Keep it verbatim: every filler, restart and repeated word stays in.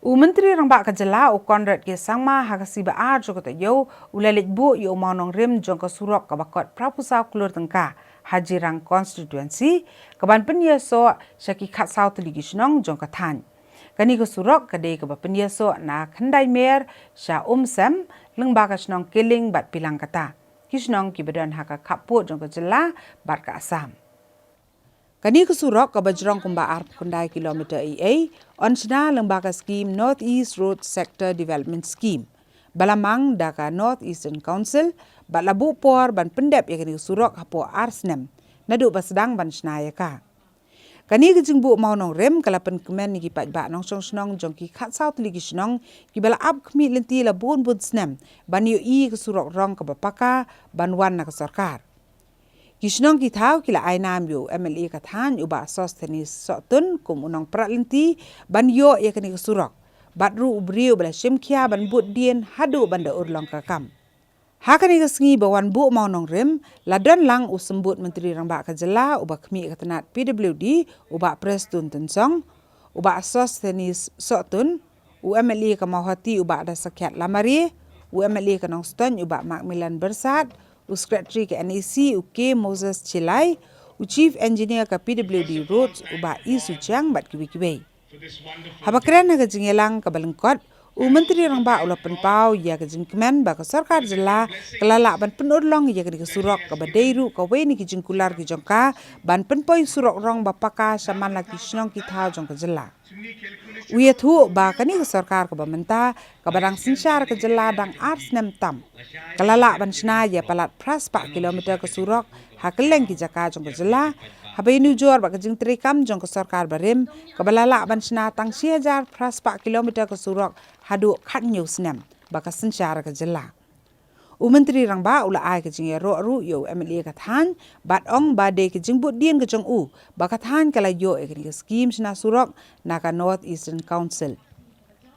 U Myntri Rangbah ka Jylla u Conrad K Sangma ha ka sngi ba ar jong ka taïew u la leit buh ïa u mawnongrim jong ka surok kaba kot phra phew saw klur tyngka ha Jirang Constituency, kaban pynïasoh sha ki khatsaw tylli ki shnong jong ka thaiñ. Kane ka surok ka dei kaba pynïasoh na Khyndai Mer sha Umsem, lyngba ka shnong Kiling bad Pilangkata, ki shnong kiba don ha ka khappud jong ka jylla bad ka Assam. Kane ka surok kaba jrong kumba ar phew khyndai kilometer ei ei, yn shna lyngba ka skhim North East Road Sector Development Scheme, ba la mang da ka North Eastern Council, bad la buh por ban pyndep ïa kane ka surok hapoh ar snem naduh ba sdang ban shna ïa ka. Kane ka jingbuh mawnongrim ka la pynkmen ïa ki paidbah nongshong shnong jong ki khatsaw tylli ki shnong, kiba la ap khmih lynti la bun bun snem ban ïohi ïa ka surok rong kaba paka ban wan na ka sorkar. Ki shnong ki thaw ki la ai nam ïa u M L A ka thaiñ u Bah Sosthenes Sohtun kum u nongprat lynti ban ïoh ïa kane ka surok, bad ruh u briew ba la shim khia ban bud dien haduh ban da urlong ka kam. Ha kane ka sngi ba wan buh mawnongrim, la don lang u Symbud Myntri Rangbah ka Jylla uba khmih ka tnat P W D, u Bah Prestone Tynsong, u Bah Sosthenes Sohtun, u M L A ka Mawhati u Bah Dasakhiat Lamare, u M L A ka Nongstoiñ u Bah Macmillan Byrsat, u Secretary ka N E C u K Moses Chelai, u Chief Engineer ka P W D Roads u Bah E Suchiang bad kiwei kiwei. Haba kren ha ka jingïalang kaba lyngkot, u Myntri Rangbah u la pynpaw ïa ka jingkmen ba ka sorkar jylla ka la lah ban pynurlong ïa kane ka surok, kaba dei ruh kawei na ki jingkular ki jong ka ban pynpoi surok rong ba paka sha man la ki shnong ki thaw jong ka jylla. U ïathuh ba kane ka sorkar kaba mynta kaba dang synshar ka jylla dang ar snem tam, ka la lah ban shna ïa palat phra spah kilometer ka surok ha kylleng ki jaka jong ka jylla, haba ïanujor bad ka jingtreikam jong ka sorkar barim, kaba la lah ban shna tang shi hajar phra spah kilometer ka surok haduh khathynñiew snem ba ka synshar ka jylla. U Myntri Rangbah u la ai ka jingïaroh ruh ïa u M L A ka thaiñ, bad ong ba dei ka jingbud dien ka jong u ba ka thaiñ ka la ïoh ïa kane ka skhim shna surok na ka North Eastern Council.